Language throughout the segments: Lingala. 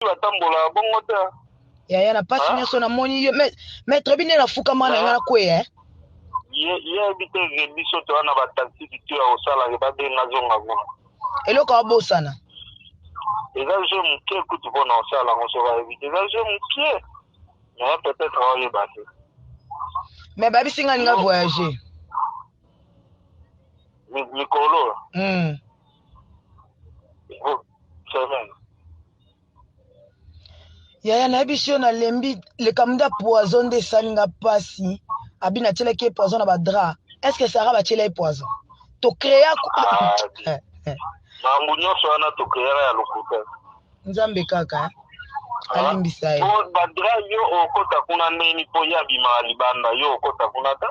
Batambola bongo te. Yaya, na pasi nyonso namoni yo, maître bi nde nafukama na nga nakweya. Ye yebi te ke biso toza na batactique tu ya kosalaka, babenga zonga kuna. Eloko abosana. Eza jeu moke kutu mpona kosala yango. Soki ayebi te, eza jeu moke, mais peut-être aoyeba te. Mais babisi nga ninga voyager. Mikolo semaine. Yaya, nayebisi yo, nalembi likambo nde poison nde esali nga mpasi. Abi natielaki ye poison na badraps. Est ce que Sara batiela ye poison tocréa? Makambo nyonso wana tocréaka ya lokuta. Nzambe kaka alimbisa ye. Badraps, yo okota kuna ndeni mpo ye abimaka libanda, yo okota kuna ta.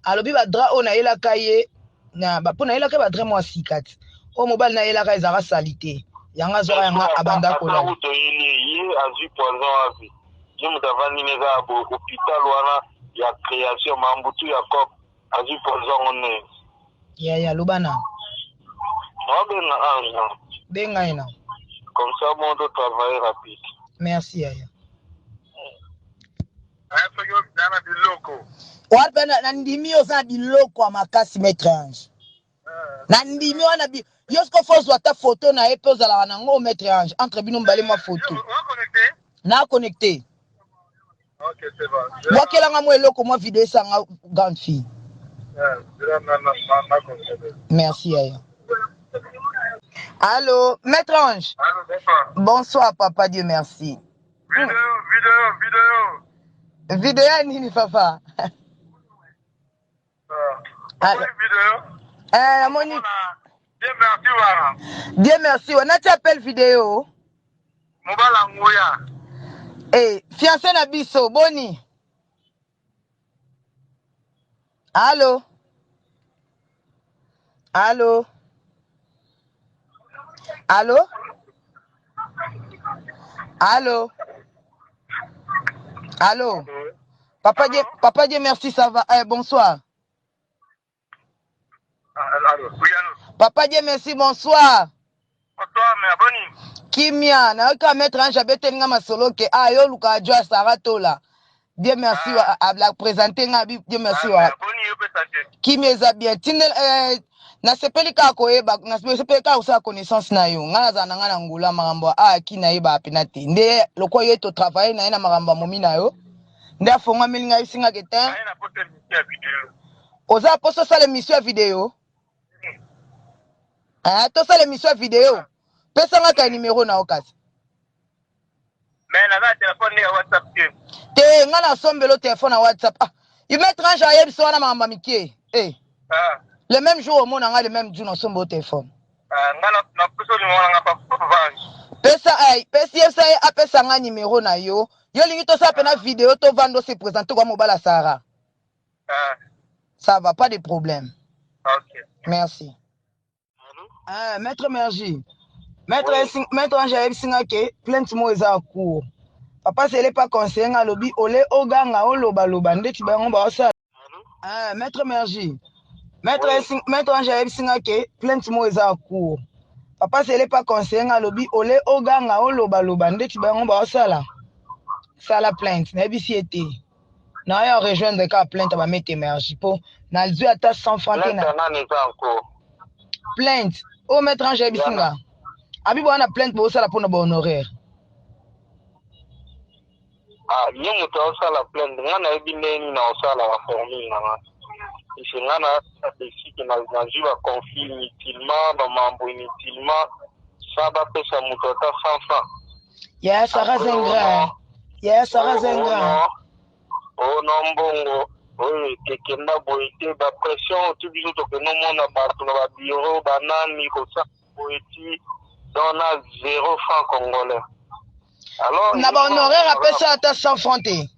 Alobi badraps oyo nayelaka ye mpo nayelaka ye badraps mwa sika ti oyo mobali nayelaka ezalaka sali te, yango azwaka yango abanda kolala. Toyeli ye azwi poison wapi? Ye moto avandi na eza ya hôpital wana ya création mambutu ya cop, azwi poison yango ndenge? Yaya, loba na. Wabenga Ange na. Benga ye na. Comme ça bon, to travailler rapide. Merci, yaya. Soki ozala na biloko. Wana mpe nandimi, oza na biloko ya makasi, maître Ange. Nandimi wana yo siko fo ozwa ata photo na ye mpe ozalaka nango, maître Ange, entre bino mibale mwa photo na connecté. Bwakelanga mwa eloko, mwa video esanga grande fille. Merci, yaya. Allo, maître Ange. Allô, bonsoir. Bonsoir, papa Dieu merci. Vidéo, vidéo, vidéo. Vidéo ya nini, papa? Allo. Vidéo. Eh, namoni. Dieu merci wana. Dieu merci wana ti appel vidéo. Mobala nguya. Eh, fiancé na biso, boni? Allo, allo, allo, allo, allo, papa Dieu, papa Dieu merci, ça va? Eh, bonsoir. Allô, oui, allô. Papa Dieu merci, bonsoir. Bonsoir, mais boni? Kimia. Nayoki maître Ange abeteli nga masolo ke ah, yo oluka jo ya Sara Tola. Dieu merci ah. Wa présente nga bi Dieu merci wa. Boni yo pesa te? Kimia eza bien. Tinde eh, nasepeli kaka koyeba, nasepeli kaka kosala connaissance na yo. Ngai nazala na ngai na ngula makambo a aki nayeba pena te. Nde lokwa yo totravaille na ye na makambo ya momi na yo, nde afongwameli ngai esingaki te. Naye na posa émission ya vidéo. Oza mposa osala émission ya vidéo? Ah, tosala émission ya vidéo, pesanga ka numéro na yo kasi. Mais naza na téléphone ya WhatsApp te. Te, ngai nasombelo téléphone na WhatsApp. Ah, maître Ange ayebisa wana makambo ya mike eh. Ah. Le même jour omona ngai, le même jour nasomba o téléphone. Ah, nga na pesa numéro na nga pa Vange. Pesa ai, pesi, yebisa ye apesa nga numéro na yo. Yo olingi tosala mpena vidéo, tovanda, ose présente kwa mobala Sara. Ah. Ça va, pas de problème. Ok. Merci. Allô? Ah, maître Mergi, maître. Oui. Maître Ange ayebisi nga ke plainte moko eza ya cour. Papa sele pa conseiller nga, alobi ole oganga olobaloba ndeti bango baosala. Ah, maître Mergi, maître. Oui. Maître Ange ayebisi nga ke plainte moko eza ya cour. Papa sele pa conseiller nga, alobi ole oganga olobaloba ndeti bango baosala sala plainte. Nayebisi ye te, naya rejoindre kaka plainte ya bamaître Mergi mpo nazwi ata 100 franc te. Plainte Na ya nani eza en cours? Plainte oyo maître Ange ayebisi nga, abi boya na plainte bosala mpona bahonoraire. Ah, ye moto aosala plainte, nga nayebi ndenge nini naosala baformule na nga. Ese nga na desike nazwi baconflit inutilement, bamambo inutilement, sa bapesa moto ata 100 franc. Yaya, Sara zengra, yaya, Sara zengra. Oyo no mbongo oyo ekekenda boye te, bapression ti biso tokende omona bato na babureau banani kosala boye ti donc na zéro franc congolais. Alors na bahonoraire apesa ata 100 franc te.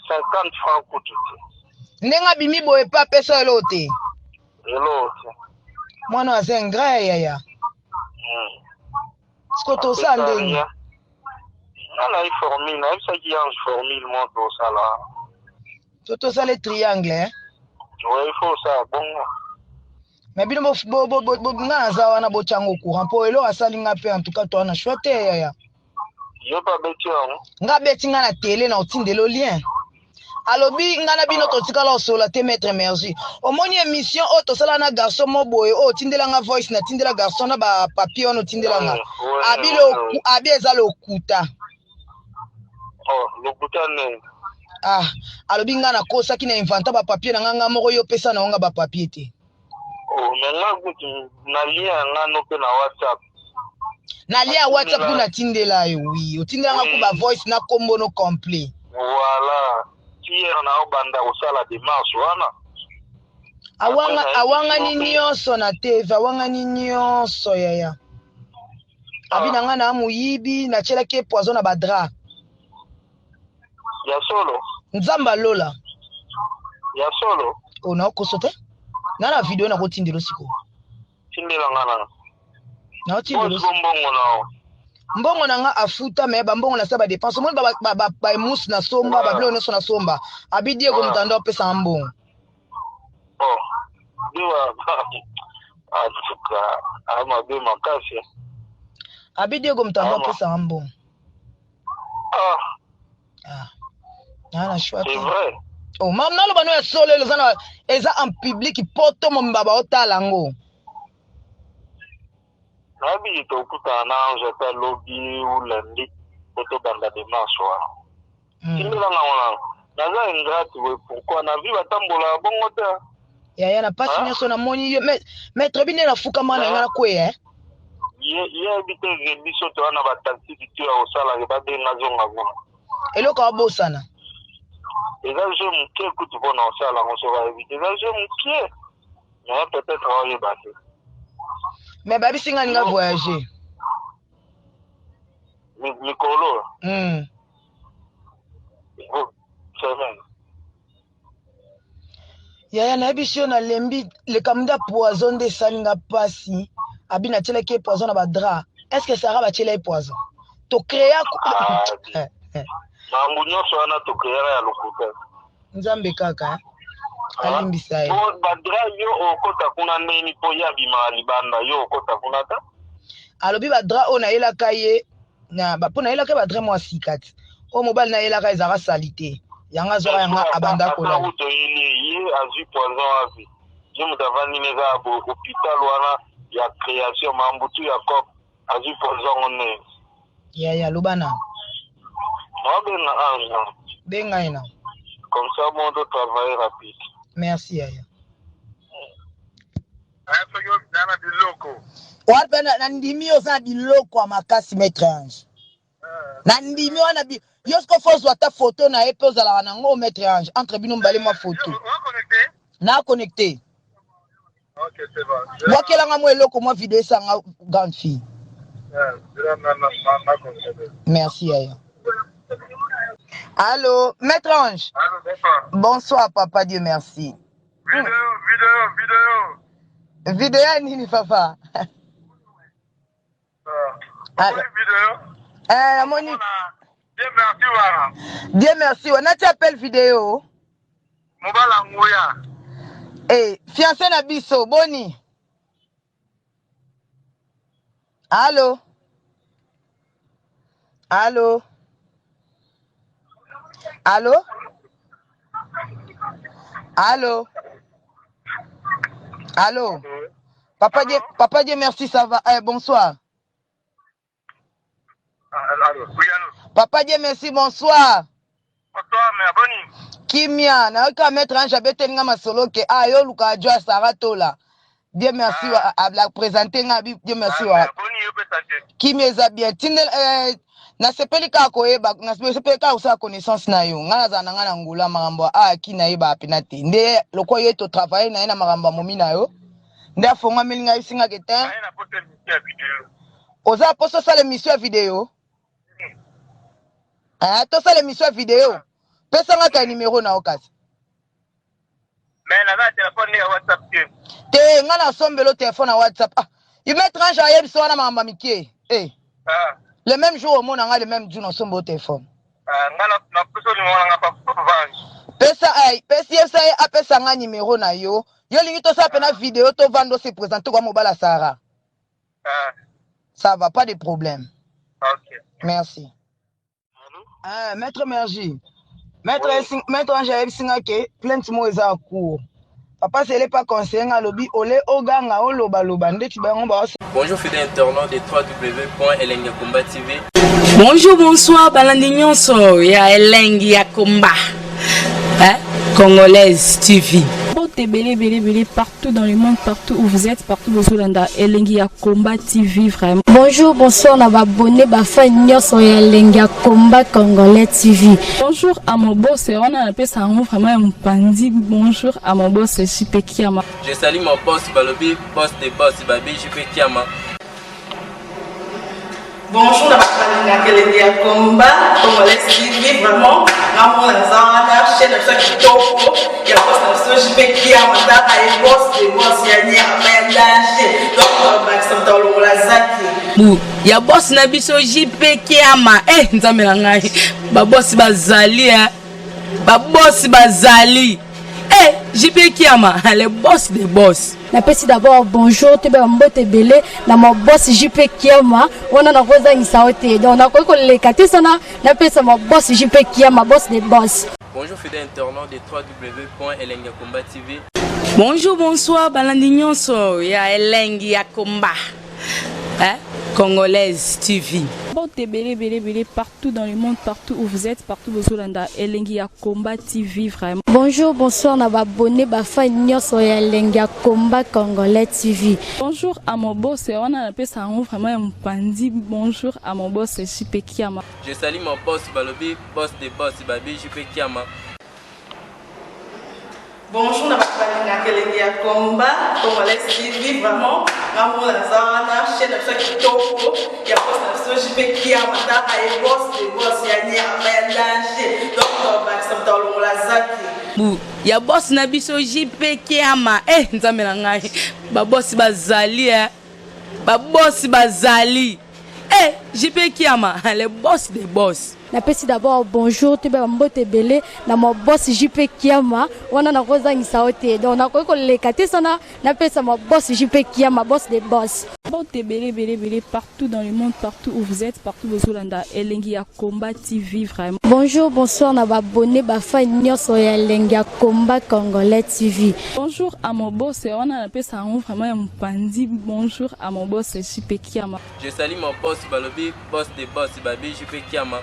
50 franc kutu te. Ndenge abimi boye mpe apesa eloko te. Eloko te. Mwana aza ingrat, yaya. Siko tosala ndenge? Nga nayi formule, nayebisaki Ange formule moko tosala. To tosala triangle, eh? Ouais, il faut osala bongo. Mais bino nga naza wana, botyango courant mpo eloko asali nga mpe. En tout cas toa na choix te, yaya. Yo mpe abeti yango? Nga abeti nga na tele na otindelo lien. Alobi nga na bino totikala osola te maître Merzi. Omoni émission oyo tosala na garçon mo boye oyo otindela nga voice na tindela garçon na ba papier wana otindela nga. Abi lo abi eza lokuta. Oh, lokuta nini? Ah, alobi nga nakosaki na inventa ba papier na nga nga moko yo pesa na nga ba papier te. Oh, mais nga kutu na lien ya nga no pe na WhatsApp. Na lien ya WhatsApp kuna tindela yo oui, otindela nga ku ba voice na kombo no complet. Voilà. Hier na obanda kosala démarche wana. Awanga awangani nyonso na TV, awangani nyonso yaya. Abi na nga na moyibi, natielaki ye poison na ba drap. Ya solo. Nzambe alola. Ya solo. Oh, na okoso te. Na na video na kotindelo sikoyo. Tindela nga na. Na otindelo. Mbongo na yo. Mbongo na nga afuta mais ba mbongo na sa ba dépense. Omoni ba ba ba, ba mousse na somba, ba biloko nyonso na somba. Abi Diego moto ando apesa nga mbongo. Oh. Diwa. En tout cas, amabe makasi. Abi Diego moto ando apesa nga mbongo. Ah. Ah. Na na choix. C'est vrai. Oh, mam naloba no ya solo eza na eza en public poto momba ba otala yango. Nayebi tokutana na Ange ata lobi ou lundi po tobanda demarche wana. Hmm. Tindela nga wana. Naza ingrate boye pourquoi na vie batambola bongo te. Yaya na pasi nyonso namoni yo maître bine nafukama na nga nakweya eh? Ye yebi te ke biso toza na batactique tu ya kosala ke babenga zonga kuna. Eloko abosana. Eza jeu moke kutu mpo na kosala yango soki ayebi te eza jeu moke mais peut-être aoyeba te. Mais babisi nga ninga voyager. Mikolo. Semaine. Yaya nayebisi yo nalembi likambo nde ya poison nde esali nga mpasi abi natielaki ye poison na badra est ce que sara batiela ye poison tocrea ah, makambo nyonso wana tocreaka ya lokuta nzambe kaka eh? alimbisa ye badra yo okota kuna ndeni mpo ye abimaka libanda yo okota kuna ta alobi badra oyo nayelaka ye na mpo nayelaka ye badra mwa sika ti oyo mobali nayelaka ezalaka salite yango azwaka yango abanda kolala toyeli ye azwi poison wapi ye moto avandi na eza ya hôpital wana ya création mambutu ya cop azwi poison yango ndenge yaya loba na naobenga ange na benga ye na comme ça bon to travailler rapide merci yaya soki oza na biloko wapi nandimi yo oza na biloko ya makasi maître ange Na ndimi wana bi yo siko faut ozwa ata photo na ye pe ozalaka na ngo maître Ange entre bino mibale mwa photo. Na connecté. Bwakela nga mwa eloko mwa video esanga grande fille. Merci yaya. Allô, maître Ange. Allô, bonsoir. Bonsoir papa, Dieu merci. Vidéo, vidéo, vidéo. Vidéo ya nini papa? Alors, eh, namoni Dieu merci wana. Dieu merci wana ti appel vidéo. Mobala nguya. Eh, fiancé na biso boni. Allô? Allô? Allô? Allô? Allô? Papa Dieu, Papa Dieu merci, ça va. Eh, bonsoir. Allô? Oui, allô. Papa Dieu merci, bonsoir. Bonsoir, mais aboni. Kimia, nayoki maître Ange abeteli nga masolo ke ah yo luka adjoint Sarah Tola. Dieu merci ah. wa la présenter nga bi Dieu merci wa. Aboni yo pesa te. Kimia eza bien. Tinde eh, nasepeli kaka koyeba nasepeli kaka kosala connaissance na yo ngai nazala na ngai na ngula makambo ya ah ki nayeba pena te nde lokola ye totravaille na ye na makambo ya momi na yo nde afongwameli ngai esingaki te oza mposa osala émission ya video eh, tosala émission ya video pesa nga ka numero na yo kasi Mais naza na telefone nde ya WhatsApp te. Te nga na sombelo telefone ya WhatsApp. Ah, maître Ange ayebisa wana makambo ya mike. Eh. Ah. Le même jour omona nga le même jour na sombelo telefone. Ah, nga na na pesa numéro na nga pa Ange. Pesa ay, pesi yebisa ye apesa nga numero na yo. Yo lingi tosala pena video tovanda ose présenter kwa mobala Sarah. Ah. Ça va, pas de problème. Ok. Merci. Ah, maître Mergie. Maître, oui. Maître Ange ayebisi nga ke plainte moko eza cour. Papa Sele pa conseiller nga alobi ole oganga oloba loba ndeti bango ba. Bonjour fidèles internautes de www.elengiyakomba TV. Bonjour, bonsoir, balandi nyonso ya Elengi ya Komba. Hein? Congolaise TV. Mbote ebele ebele ebele partout dans le monde, partout où vous êtes, partout bozolanda Elengi ya Combat TV vraiment. Bonjour, bonsoir na ba abonné ba fan nyonso ya Elengi ya Combat Congolais TV. Bonjour à mon boss, wana napesa yango vraiment ya mopanzi. Bonjour à mon boss JP Kiama. Je salue mon boss Balobi, boss des boss Babi JP Kiama. Bonjour na bato balingaka Elengi ya Combat Congolais TV, vraiment ngamona naza wana chaîne na biso ya kitoko ya boss na biso JP Kiama, tala ye boss de boss ya nyama ya danger, donc bakisa moto alongola zaki Bu ya boss na biso JP Kiama. Eh, nzambe na ngai, babosi bazali eh. Babosi bazali eh, JP Kiama le boss des boss. Napesi d'abord bonjour toyeba mbote ebele na ma boss JP Kiama, wana nakozangisa yo te, donc nakoki koleka te sana napesa ma boss JP Kiama, boss des boss. Bonjour fidèles internautes de www.elengiyakomba TV. Bonjour, bonsoir, balandi nyonso ya Elengi ya Komba. Hein? Congolaise TV. Mbote ebele ebele ebele partout dans le monde, partout où vous êtes, partout bozolanda Elengi ya Combat TV vraiment. Bonjour, bonsoir na ba abonné ba fan nyonso ya Elengi ya Combat Congolais TV. Bonjour à mon boss, wana napesa yango vraiment ya mopanzi. Bonjour à mon boss JP Kiama. Je salue mon boss Balobi, boss des boss Babi JP Kiama. Bonjour na bato balingaka Elengi ya Combat Congolais TV, vraiment ngamona naza wana chaîne na biso ya kitoko ya boss na biso JP Kiama, tala ye boss de boss ya nyama ya danger, donc bakisa moto alongola zaki Bu ya boss na biso JP Kiama. Eh, nzambe na ngai, babosi bazali eh. Babosi bazali eh, JP Kiama le boss des boss. Napesi d'abord bonjour toyeba mbote ebele na ma boss JP Kiama, wana nakozangisa yo te, donc nakoki koleka te sana napesa ma boss JP Kiama, boss des boss. Mbote ebele ebele ebele partout dans le monde, partout où vous êtes, partout bozolanda Elengi ya Combat TV vraiment. Bonjour, bonsoir na ba abonné ba fan nyonso ya Elengi ya Combat Congolais TV. Bonjour à mon boss, wana napesa yango vraiment ya mopanzi. Bonjour à mon boss JP Kiama. Je salue mon boss Balobi, boss des boss Babi JP Kiama.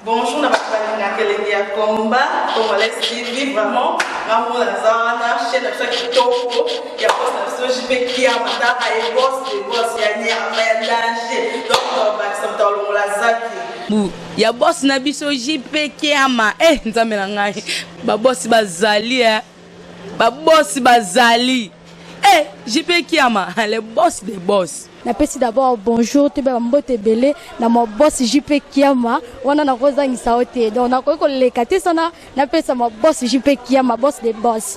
Bonjour na bato balingaka Elengi ya Combat Congolais TV, vraiment ngamona naza wana chaîne na biso ya kitoko ya boss na biso JP Kiama, tala ye boss de boss ya nyama ya danger, donc bakisa moto alongola zaki Bu ya boss na biso JP Kiama. Eh, nzambe na ngai, babosi bazali eh. Babosi bazali eh, JP Kiama le boss des boss. Napesi d'abord bonjour toyeba mbote ebele na ma boss JP Kiama, wana nakozangisa yo te, donc nakoki koleka te sana napesa ma boss JP Kiama, boss des boss.